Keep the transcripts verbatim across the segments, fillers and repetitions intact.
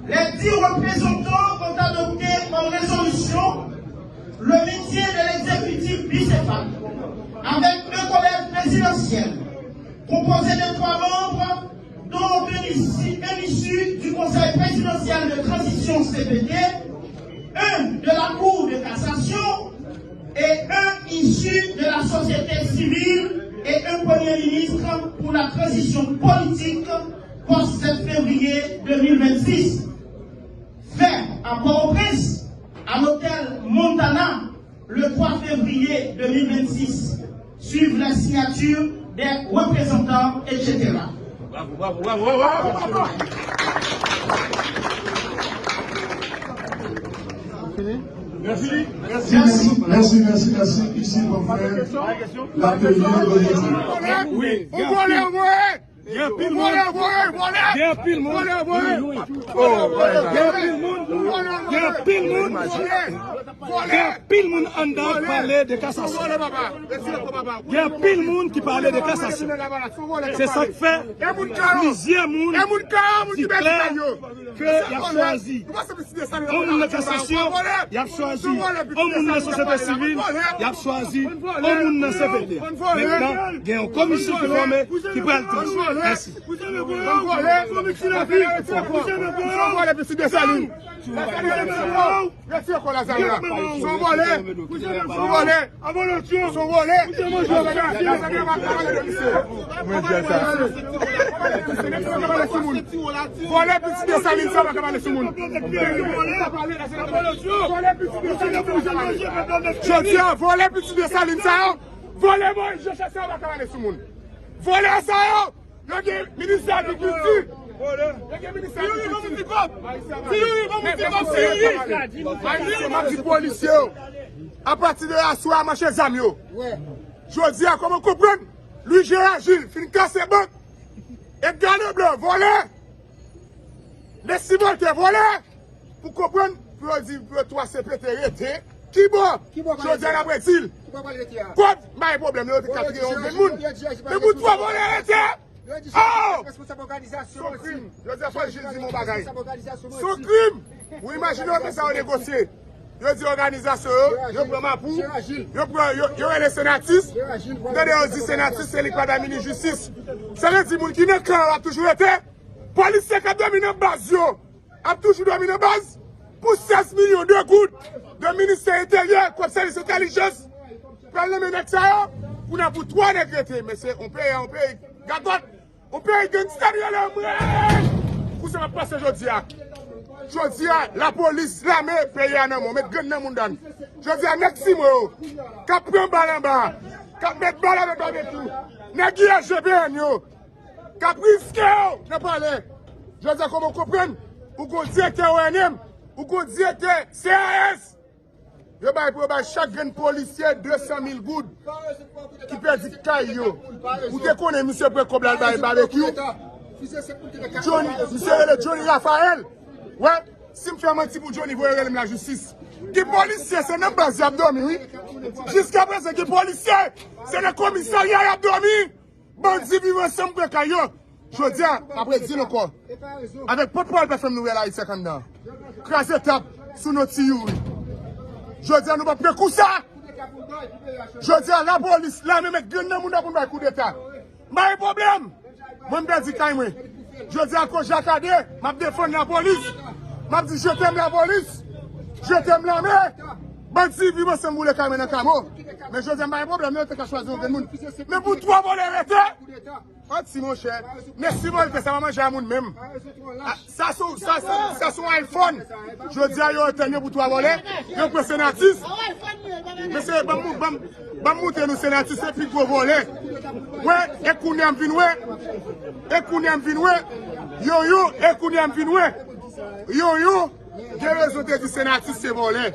Les dix représentants ont adopté en résolution le maintien de l'exécutif bicéphale avec un collège présidentiel composé de trois membres, dont un issu, un issu du Conseil présidentiel de transition C P T, un de la Cour de cassation et un issu de la société civile et un premier ministre pour la transition politique post sept février deux mille vingt-six. Fait à Port-au-Prince, à l'hôtel Montana, le trois février deux mille vingt-six. Suivent la signature des représentants, et cetera. Bravo, bravo, bravo, bravo, bravo. Merci, merci, merci, merci. Ici, mon frère, l'atelier de l'équipe. Oui. Gen anpil moun. Gen anpil moun. Gen anpil moun. Gen anpil moun. Gen anpil moun anndan ki pale de kasasyon. Gen anpil moun ki pale de kasasyon. Se sa k fè plizyè moun di klè ke y ap chwazi yon moun nan kasasyon, y ap chwazi yon moun nan sosyete sivil, y ap chwazi yon moun nan C P T. Mentnan, gen yon komisyon ki fòme ki pral tranche. Mèsi. Vòlè pitit Desalin. Retire kò Lazarè a. Se yon vòlè. Se yon vòlè. Se yon vòlè. Lazarè pa ka pale de misye. Mwen di sa. Vòlè pitit Desalin sa pa ka pale sou moun. Vòlè pitit Desalin. Jodi a, vòlè pitit Desalin sa yo. Vòlè Moyiz Joseph sa yo pa ka pale sou moun. Vòlè sa yo. Yo gen ministè agrikilti. Yo gen ministè agrikilti. Ayisyen, m ap di polisye yo, apati de aswè a, manche zam yo. Jodi a, kòman w konprann Louis Gérard Gilles fin kase bank, Edgar Leblanc vòlè, Nesmy Voltaire vòlè, pou konprann, pou yo di pou yo twa C P T rete. Kibò? Jodi a n ap redi l. Kòb bay pwoblèm, yo te ka touye yon grenn moun. Men pou twa vòlè rete. Oh! Se yon krim. Jodi a, fò Jezi di m yon bagay. Se yon krim. Ou imajine w, men sa yo negosye. Yo di òganizasyon yo, yo pran Mapou, yo pran, yo, yo rele Senatus. M tande yo di Senatus se li k pa ta minis jistis. Sa vle di moun ki nan kan yo ap toujou rete. Polisye k ap dòmi nan baz yo ap toujou dòmi nan baz. Pou sèz milyon de goud de ministè enteryè, kòb sèvis entèlijans, pral nan men nèg sa yo. Kounye a pou twa nèg rete, men se yon peyi, yon peyi gagòt, yon peyi gangstè nou ye la, mwen. Pou sa k ap pase jodi a. Jodi a, lapolis, lame, peyi a nan men w, met grenn nan mouda n. Jodi a, nèg Simon yo, k ap pran bal anba, k ap met bal avèk babekyou, nèg I S G P N yo, k ap riske yo nan palè. Jodi a, kòman w konprann? Ou gon direktè O N M, ou gon direktè C A S. Yo bay pou yo bay chak grenn polisye de san mil goud ki pèdi kay yo. Ou te konnen misye pran kòb la al bay babekyou. Johnny, misye rele Johnny Raphael. Wè, si m fè manti pou Johnny, voye rele m lajistis. Gen polisye, se nan baz y ap dòmi, wi. Jiskaprezan, gen polisye, se nan komisarya y ap dòmi. Bandi Viv Ansanm pran kay yo. Jodi a, m ap redi l ankò. Avèk pòtpawòl P F M Nouvèl Ayiti ak anndan. Kraze tab sou non Ti Youri. Jodi a, nou p ap pran kou sa. Jodi a, lapolis, lame met grenn nan mouda pou n bay koudeta. M pa gen pwoblèm. Mwen, m pèdi kay mwen. Jodi a, akoz Jakade, m ap defann lapolis. M ap di, je t'aime lapolis. Je t'aime lame. Bandi Viv Ansanm boule kay mwen nan Kamo. Men jodi a, m pa gen pwoblèm, yo te ka chwazi yon grenn moun. Men pou twa vòlè rete, manti, monchè. Nesmy Voltaire, sa pa manje a moun menm. A, sa se, sa se, sa se yon iPhone. Jodi a, yo antann yo pou twa vòlè. Yo pran Senatus. Mesye, ban m, ban m, ban m montre nou Senatus se pi gwo vòlè. Wè, e kounye a m vin wè. E kounye a m vin wè. Yo, yo, e kounye a m vin wè. Yo, yo. Gen rezon te di Senatus se vòlè.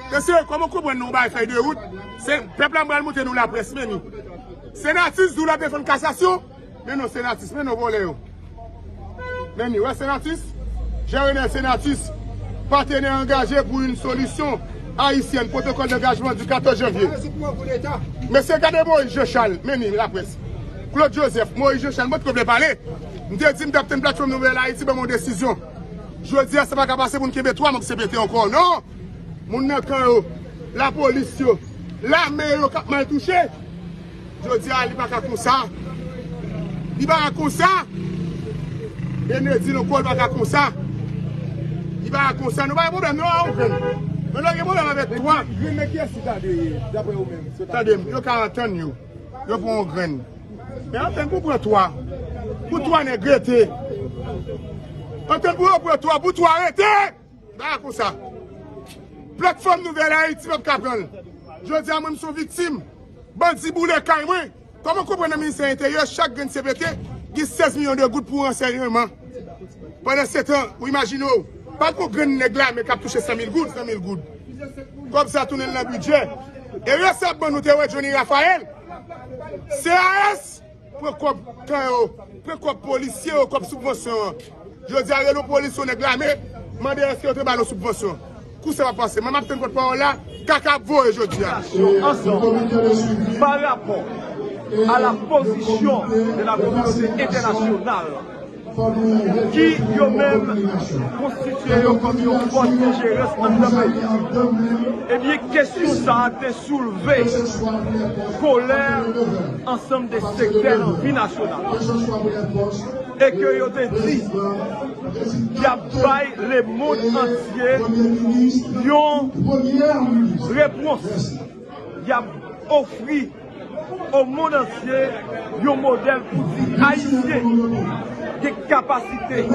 Mesye, kòman w konprann nou bay fèy de wout? Se, pèp la, m pral montre nou laprès, men ni. Senatus di w l ap defann kasasyon, men non Senatus, men non vòlè yo. Men ni, wè Senatus? Jean Renel Senatus, partenaire engagé pour une solution haïtienne, protocole d'engagement du quatorze janvier. Mesye, gade Moïse Jean Charles, men ni laprès. Claude Joseph, Moïse Jean Charles, mwen t ko vle pale. M te di m t ap tann platfòm Nouvèl Ayiti ban m yon desizyon. Jodi a, sa pa ka pase pou n kenbe twa manm C P T ankò, non! Moun nan kan yo, lapolis yo, lame yo k ap mal touche. Jodi a, li pa ka konsa. Li pa ka konsa. Benedil ankò, li pa ka konsa. Li pa ka konsa. Nou pa gen pwoblèm, non, a yon grenn. Men nou gen pwoblèm avèk twa. Grenn nèg kiyès ki ta dèyè, daprè ou menm? Tande m, yo ka antann yo. Yo pran yon grenn. Men antann pou pran twa. Pou twa nèg rete. Antann pou yo pran twa, pou twa rete! Ba konsa. Platfòm Nouvèl Ayiti p ap ka pran l. Jodi a, mwen, m se yon viktim. Bandi boule kay mwen. Kòman w konprann nan Ministè Enteryè, chak grenn C P T gen sèz milyon de goud pou ransèyman? Pandan se tan, ou imajine w, pa t yon grenn nèg lame k ap touche san mil goud, san mil goud. Kòb sa tounen nan bidjè. E yo sa ap ban nou, te wè Johnny Raphael. C A S pran kòb kan yo, pran kòb polisye yo, kòb sibvansyon an. Jodi a, rele yon polis, yon nèg lame, mande èske yo te ba nou sibvansyon. Kou sa va pase. Mwen, m ap tann pòtpawòl la, kaka ap voye jodi a. Ansanm, pa rapò a la pozisyon de la kominote entènasyonal, ki yo menm konstitye yo kòm yon fòs de jerans anndan peyi. Ebyen, kesyon sa a te soulve kolè ansanm de sektè nan vi nasyonal. E ke yo te di, y ap bay lemonn antye yon repons. Y ap ofri o mond antye yon modèl pou di Ayisyen gen kapasite,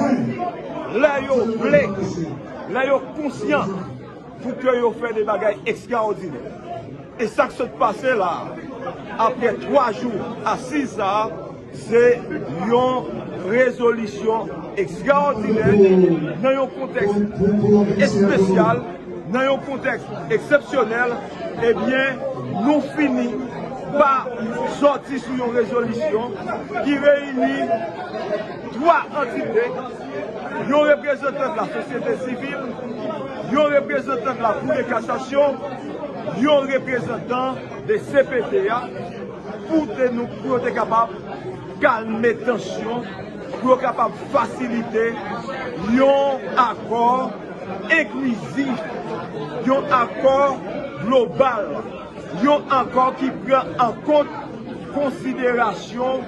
lè yo vle, lè yo konsyan, pou ke yo fè de bagay ekstraòdinè. E sa k sot pase la, apre twa jou asiz sa a, se yon rezolisyon ekstraòdinè nan yon kontèks espesyal, nan yon kontèks eksepsyonèl. Ebyen, nou fini pa sòti sou yon rezolisyon ki reyini twa antite, yon reprezantan de la sosyete sivil, yon reprezantan de la Cour de cassation, yon reprezantan de C P T a, pou te nou, pou yo te kapab kalme tansyon, pou yo kapab fasilite yon akò enklizif, yon akò global, yon akò ki pran an kont konsiderasyon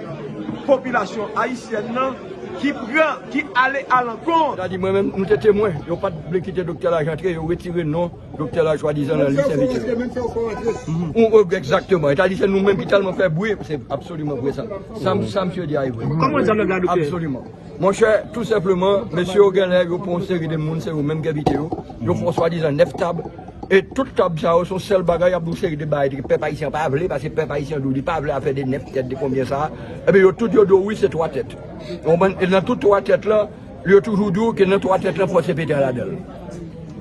popilasyon ayisyèn nan, ki pran, ki ale alankont. Sa di mwen menm, nou te temwen, yo pa t vle kite Doktè Laj antre, yo retire non Doktè Laj swadizan nan lis envite yo. Mhm. Ou, ou, egzakteman. Sa di se nou menm ki tèlman fè bri, se absoliman vre sa. Sa, sa misye di a e vre. Kòman w di sa, doktè? Absoliman. Monchè, tou senpleman, mesye yo genlè yo pran yon seri de moun, se yo menm ki envite yo. Yo fè yon swadizan nèf tab. E tout tab sa yo, se yon sèl bagay, y ap di yon seri de bagay ke pèp ayisyen an pa vle, paske pèp ayisyen an di w li pa vle afè de nèf tèt de konbyen sa a. Ebyen, yo tout yo di w wi, se twa tèt. Ou konprann? E nan tout twa tèt lan, yo toujou di w ke nan twa tèt lan, fò C P T a ladan l.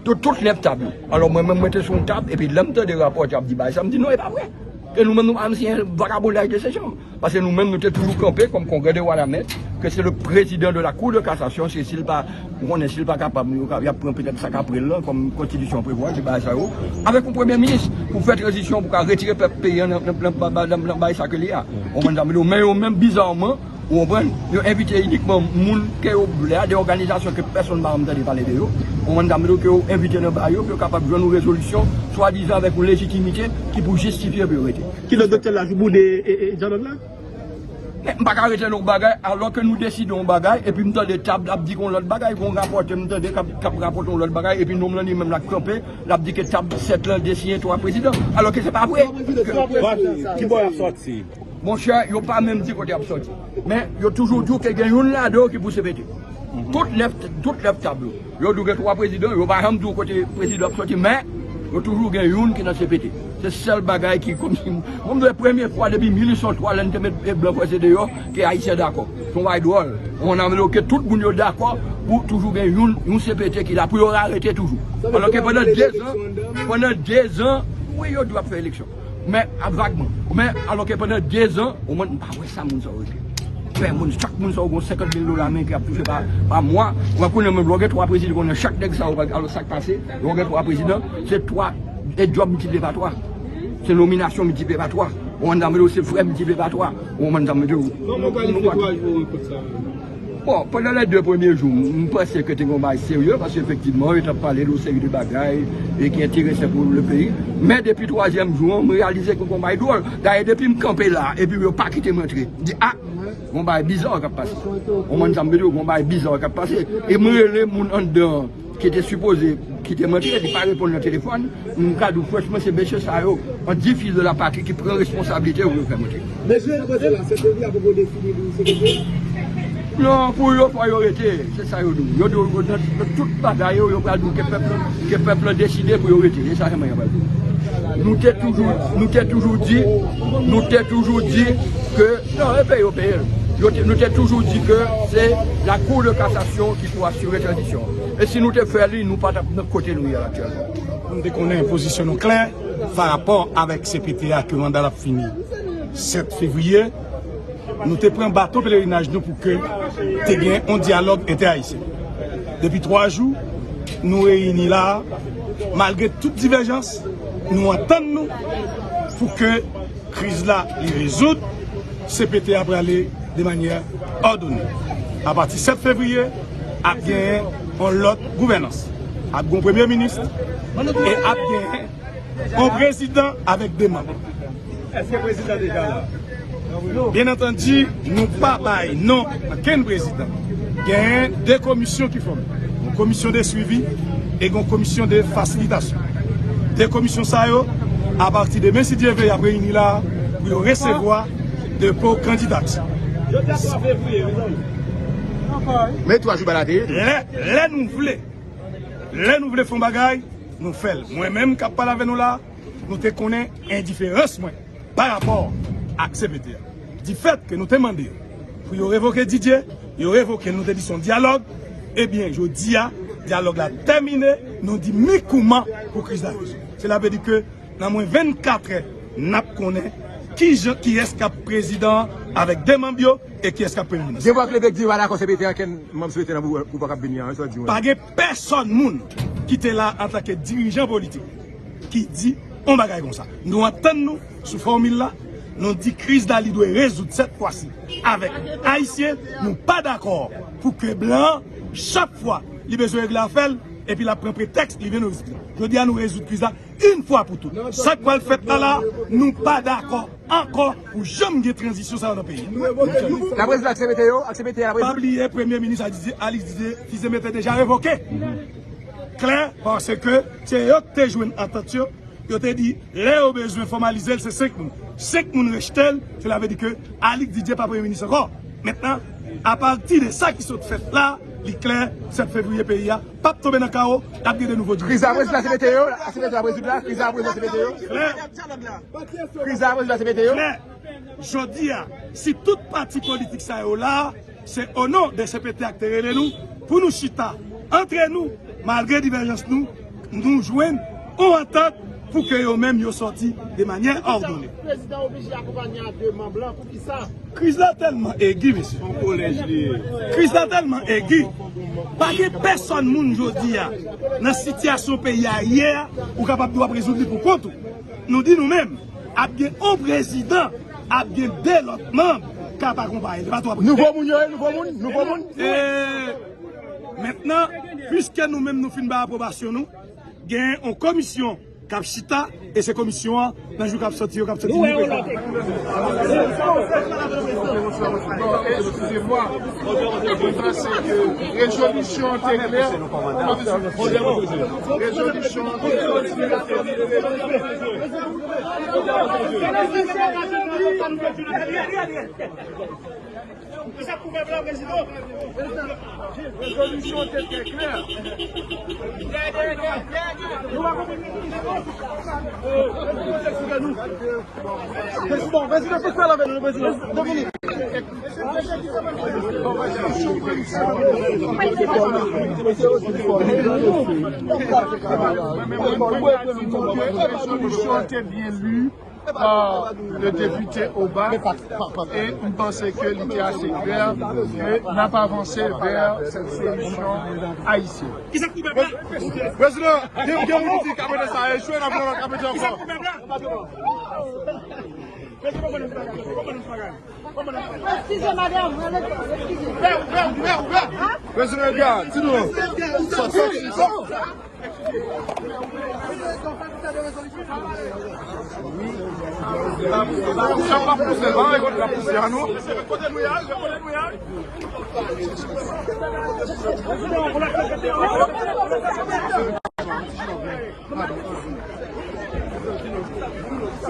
Tout, tout nèf tab yo. Alò, mwen menm, mwen te sou yon tab, epi lè m tande rapòtè ap di bagay sa, m di non, e pa vre. Ke nou menm, nou pa menm siyen vagabondaj de se janm. Paske nou menm, nou te toujou kanpe kòm Congrès de Wanament, ke se le président de la Cour de cassation, se si l pa, ou konnen si l pa kapab, yo ka, y ap pran petèt sa k apre l lan, kòm konstitisyon an prevwa, se bagay sa yo, avèk yon premye minis, pou fè tranzisyon, pou ka retire pèp peyi an nan, nan, nan, nan, nan, nan bagay sa ke li a. Ou konprann sa m di w? Men yo menm, bizarman, ou konprann, yo envite inikman moun ke yo vle a, de òganizasyon ke pèsonn pa janm tande pale de yo. Ou konprann sa m di w? Ke yo envite nan bagay yo, pou yo kapab jwenn yon rezolisyon, swadizan avèk yon lejitimite ki pou jistifye pou yo rete. Kilè Doktè Laj boude, e, e, dyalòg la? Men m pa ka rete nan yon bagay, alò ke nou deside yon bagay, epi m tande tab ap di yon lòt bagay, yon rapòtè m tande k ap, k ap rapòte yon lòt bagay, epi nonm lan li menm l ap kanpe, l ap di ke tab sèt lan desiyen twa prezidan, alò ke se pa vre. Ki bò y ap sòti? Monchè, yo pa menm di kote y ap sòti. Men yo toujou di w ke gen youn ladan yo ki pou C P T. Tout nèf, tout nèf tab yo. Yo di w gen twa prezidan, yo pa janm di w kote prezidan ap sòti, men yo toujou gen youn ki nan C P T. Se sèl bagay ki kòmsi, mwen m di w, premye fwa depi mil uit san twa, lè n te met blan franse deyò, ke Ayisyen dakò. Se yon bagay dwòl. Mwen anvi di w ke tout moun yo dakò pou toujou gen youn, yon C P T ki la, pou yo arete toujou. Alò ke pandan dezan, pandan dezan, wi, yo di w ap fè eleksyon. Men, a, vagman. Men, alò ke pandan dezan, omwen, m pa wè sa moun sa yo regle. Fè moun, chak moun sa yo gon senkant mil dola men ke y ap touche pa, pa mwa. Ou wè kounye a menm, lè w gen twa prezidan, konnen chak nèg sa yo, alò sa k pase, lè w gen twa prezidan, se twa, e djòb miltipliye pa twa. Se nominasyon miltipliye pa twa. Ou konprann sa m vle di w, se frè miltipliye pa twa. Ou konprann sa m vle di w. Kòman w kalifye twa jou rekòt sa menm? Bon, pandan lè de premye jou, m, m panse ke te gen yon bagay serye, paske efektivman, yo t ap pale de yon seri de bagay e ki enterese pou le peyi. Men depi twazyèm jou an, m reyalize ke gen yon bagay dwòl. Dayè, depi m kanpe la, epi yo pa kite m antre, m di, a, gen yon bagay biza k ap pase. Ou konprann sa m vle di w, gen yon bagay biza k ap pase. E m rele moun anndan an ki te sipoze kite m antre, li pa reponn nan telefòn. M ka di w franchman, se mesye sa yo, an difiz de la patri, ki pran responsablite yo pou yo fè m antre. Mesye, nou panse la, se te li a pwopo defini pou se mesye? Non, pou yo, fò yo rete. Se sa yo di w. Yo di w, nan, nan tout bagay yo, yo pral di w ke pèp lan, ke pèp lan deside pou yo rete. E sa sèlman yo pral di w. Nou te toujou, nou te toujou di, nou te toujou di ke, non, e peye yo peye l. Yo te, nou te toujou di ke se la Cour de cassation ki pou asire tranzisyon. E si nou te fè li, nou pa t ap nan kote nou ye la aktyèlman. Nou te konnen pozisyon nou klè pa rapò avèk C P T a ke manda l ap fini sèt fevriye. Nou te pran baton pelerinaj nou pou ke te gen yon dyalòg entè-ayisyen. Depi twa jou, nou reyini la a, malgre tout divèjans, nou antann nou pou ke kriz la li rezoud, C P T a prale de manyè òdone. Apati sèt fevriye, ap genyen yon lòt gouvènans. Ap gen yon premye minis e ap genyen yon prezidan avèk de manm. Èske prezidan deja la? Byen antandi, nou pa bay non okenn prezidan. Genyen de komisyon ki fòme. Yon komisyon de swivi e yon komisyon de fasilitasyon. De komisyon sa yo, apati demen, si Dye vle, y ap reyini la a pou yo resevwa depo kandidati. Jodi a twa fevriye, mezanmi. Men twa jou ba la te ye tou. Lè, lè nou vle, lè nou vle fè yon bagay, nou fè l. Mwen menm k ap pale avè nou la, nou te konnen endiferans mwen pa rapò ak C P T a. Difèt ke nou te mande yo pou yo revoke Didier, yo revoke l, nou te di se yon dyalòg. Ebyen, jodi a, dyalòg la tèmine, nou di mikouman pou kriz la rezoud. Sela vle di ke nan mwen vennkat è, n ap konnen kijan, kiyès k ap prezidan an avèk de manm yo e kiyès k ap premye minis. Gen vwa k leve k di yo pa dakò C P T a, ankenn manm C P T a nan pou, pou pa k ap vini an, sa w di mwen? Pa gen pèsòn moun ki te la antanke dirijan politik ki di yon bagay konsa. Nou antann nou sou fòmil la, nou di kriz la li dwe rezoud sèt fwa si avèk Ayisyen, nou pa dakò pou ke blan an, chak fwa li bezwen regle afè l, epi l ap pran pretèks li vin rezoud. Jodi a nou rezoud kriz la yon fwa pou tout. Sa k pral fèt la la, nou pa dakò ankò pou janm gen tranzisyon sa yo nan peyi. N ap rezoud ak C P T yo, ak C P T a n ap rezoud. Pa bliye, premye minis Alix Didier, Alix Didier Fils-Aimé te deja revoke. Klè, paske se yo ki te jwenn antant yo. Yo te di, lè yo bezwen fòmalize l, se senk moun. Senk moun rejte l, sela vle di ke Alix Didier pa premye minis ankò. Mentnan, apati de sa ki sot fèt la, li klè, sèt fevriye peyi a p ap tonbe nan kawo, l ap gen de nouvo dirijan. Kriz la ap rezoud la C P T yo, la C P T ap rezoud la, kriz la ap rezoud la C P T yo. Klè. Kriz la ap rezoud la C P T yo. Klè. Jodi a, si tout pati politik sa yo la, se o non de C P T a k te rele nou pou nou chita antre nou, malgre divèjans nou, nou jwenn yon antant pou ke yo menm yo sòti de manyè òdone. Prezidan oblije akonpanye a de manm lan, poukisa? Kriz la tèlman egi, mesye. Yon kolèj li ye. Kriz la tèlman egi. Pa gen pèsòn moun jodi a, nan sitiyasyon peyi a ye a, ou kapab di w ap rezoud li pou kont ou. Nou di nou menm, ap gen yon prezidan, ap gen de lòt manm k ap akonpaye l. Se pa twa prezidan. Nouvo moun yo ye, nouvo moun, nouvo moun. E, mentnan, piske nou menm nou fin bay apwobasyon nou, gen yon komisyon k ap chita, e se komisyon an, nan jou k ap sòti yo, k ap sòti. Bon, eskizemwa, mwen panse ke rezolisyon an te klè. Rezolisyon an te klè. Rezolisyon an te trè klè. Prezidan, prezidan, tout pale avè nou, prezidan. Dominique. Rezolisyon an te byen li pa le depite Oba, e m panse ke li te ase klè ke n ap avanse vè sèt solisyon ayisyèn. Prezidan, gen, gen moun ki di kapitèl sa a echwe, n ap gen lòt kapitèl ankò. Eskize, madanm, eskize. Prezidan Edgar, di nou. Sòti, sòti, sòti. Sa pa pouse, pa wè kote l ap pouse a, non.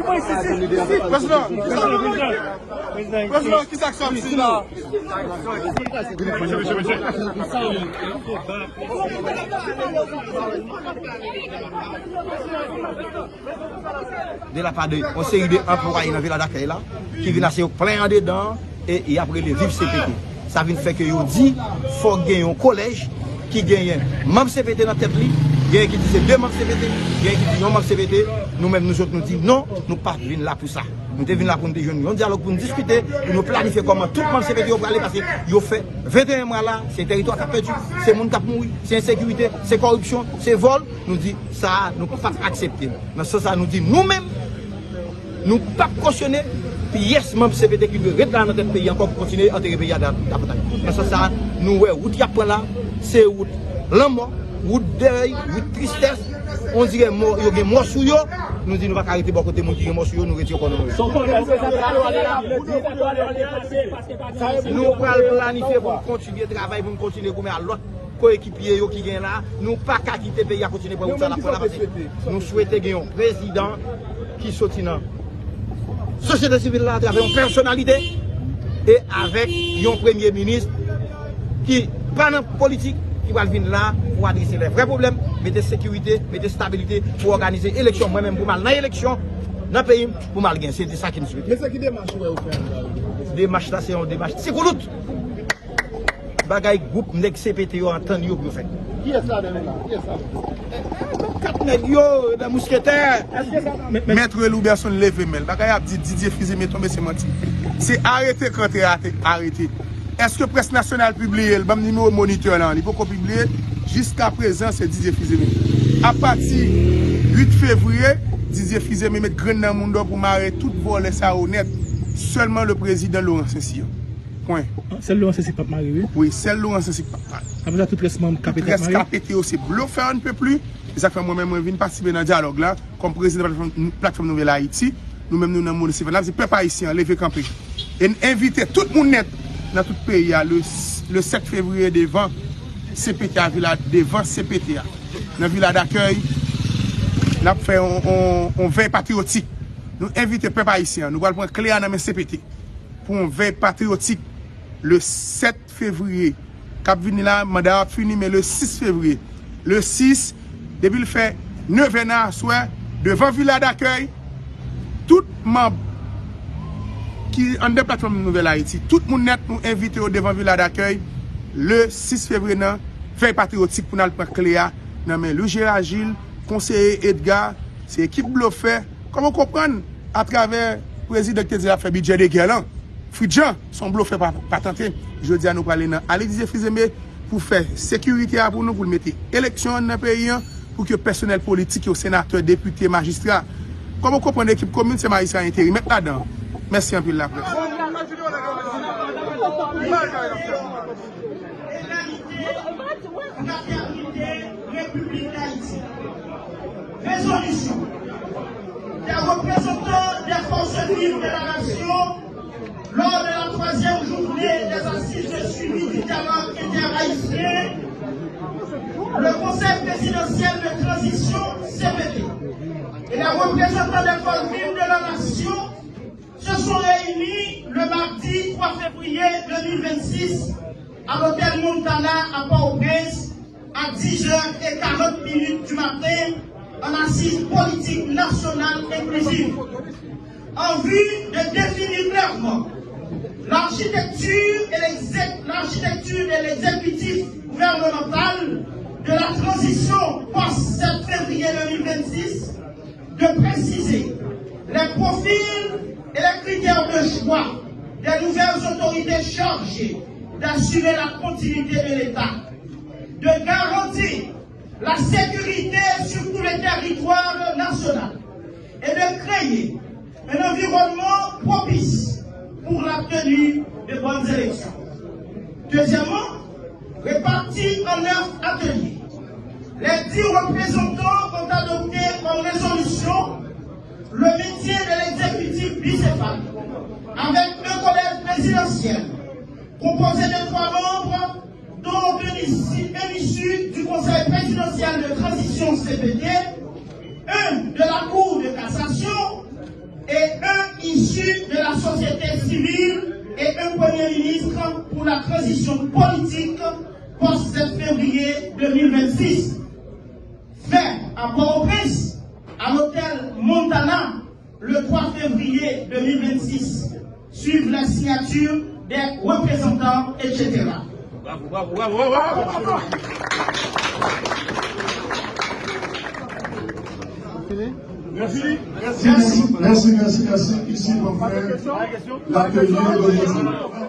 Prezidan, prezidan, prezidan, ki sa k sòti la? De la pa de yon seri de anplwaye nan vila dakèy la ki vin ase yo plen andedan e y ap rele viv C P T. Sa vin fè ke yo di fòk gen yon kolèj ki genyen manm C P T nan tèt li, genyen ki di se de manm C P T, genyen ki di yon manm C P T. Nou menm nou sot nou di non, nou pa vin la pou sa. Nou te vin la pou nou te jwenn yon dyalòg pou nou diskite, pou nou planifye kòman tout manm C P T yo prale, paske yo fè venteyen mwa la, se teritwa k ap pèdi, se moun k ap mouri, se ensekirite, se kòripsyon, se vòl. Nou di sa a, nou p ap aksepte l. Nan sans sa a, nou di nou menm, nou p ap kosyone pyès manm C P T ki dwe ret la nan tèt peyi ankò pou kontinye antere peyi a da- davantaj. Nan sans sa a, nou wè wout y ap pran la, se wout lanmò, wout dèy, wout tristès. Ondirè mò, yo gen mò sou yo. Nou di nou pa ka rete bò kote moun ki gen mò sou yo, nou retire kò nou nan yo. Nou pral planifye pou n kontinye travay, pou n kontinye goumen a lòt koekipye yo ki gen la. Nou pa ka kite peyi a kontinye pran wout sa l ap pran la, paske nou swete gen yon prezidan ki soti nan sosyete sivil la atravè yon pèsonalite e avèk yon premye minis ki pa nan politik, ki pral vin la pou adrese lè vrè pwoblèm, mete sekirite, mete stabilite, pou òganize eleksyon. Mwen menm pou m al nan eleksyon nan peyi m, pou m al gen. Se de sa ke m swete. Men se ki demach ou wè yo fè an Gary? Demach la se yon demach ti koulout. Bagay gwoup nèg C P T yo antann yo pou yo fè. Kiyès ladan nou la? Kiyès ladan nou? Kat nèg yo, de mousketè. Mèt Louberson leve men l. Bagay ap di Didier Fils-Aimé tonbe se manti. Se arete k rantre ate- arete. Èske près nasyonal pibliye l? Ban m nimewo Monitè lan. Li poko pibliye. Jiskaprezan, se Didier Fils-Aimé. Apati uit fevriye, Didier Fils-Aimé met grenn nan mouda w pou mare tout vòlè sa yo nèt. Sèlman le prezidan Laurent Saint-Cyr. Pwen. Sèl Laurent Saint-Cyr k p ap mare, wi. Wi, sèl Laurent Saint-Cyr k p ap mare. Apre sa, tout rès manm k ap mare. Tout rès k ap pete yo, se blofè, on ne peut plus. Se sa k fè mwen menm, mwen vin patisipe nan dyalòg la, kòm prezidan platfòm, platfòm Nouvèl Ayiti. Nou menm, nou nan Monisipal la, se pèp ayisyen an, leve kanpe. E n envite tout moun nèt nan tout peyi a, le, le sèt fevriye devan C P T a, vila, devan C P T a. Nan Vila Dakèy, n ap fè on, on, on vèy patriyotik. Nou envite pèp ayisyen an, nou pral pran kle a nan men C P T pou yon vèy patriyotik le sèt fevriye k ap vini la, manda a ap fini, men le sis fevriye, le sis, depi l fè nevè nan aswè, devan Vila Dakèy, tout manm ki anndan platfòm Nouvèl Ayiti, tout moun nèt, nou envite yo devan Vila Dakèy le sis fevriye nan vèy patriyotik pou n al pran kle a nan men Louis Gérard Gilles, konseye Edgar, se ekip blofè, kòm ou konprann, atravè prezidan ki te di l ap fè bidjè de gè lan. Fritjan, se yon blofè pa- patante. Jodi a, nou prale nan ale Didier Fils-Aimé pou fè sekirite a pou nou, pou l mete eleksyon an nan peyi an, pou ke pèsonèl politik yo, senatè, depite, majistra. Kòm ou konprann, ekip komin, se majistra enterimè k ladan. Mèsi anpil, laprès. Fraternité, République d'Haïti. Résolution des représentants des forces vives de la nation lors de la troisième journée des assises de suivi du dialogue interhaïtien, le Conseil présidentiel de transition, C P T, et les représentants des forces vives de la nation se sont réunis le mardi trois février deux mille vingt-six à l'hôtel Montana à Port-au-Prince à dix heures et quarante minutes du matin en assise politique nationale inclusive en vue de définir clairement l'architecture et l'exé- l'architecture de l'exécutif gouvernemental de la transition post-sept février deux mille vingt-six, de préciser les profils et les critères de choix des nouvelles autorités chargées d'assurer la continuité de l'État, de garantir la sécurité sur tout le territoire national et de créer Un environnement propice pour la tenue de bonnes élections. Deuxièmement, réparti en neuf ateliers. Les dix représentants ont adopté comme résolution le maintien de l'exécutif bicéphale avec un collège présidentiel composé de trois membres, dont un issu, un issu du Conseil présidentiel de transition C P T, un de la Cour de cassation et un issu de la société civile et un premier ministre pour la transition politique post sept février deux mille vingt-six. Fait à Port-au-Prince, à l'hôtel Montana, le trois février deux mille vingt-six. Suivent la signature des représentants, et cetera. Bravo, bravo, bravo, bravo, bravo. Merci, merci, merci, merci. Ici, mon frère, l'atelier de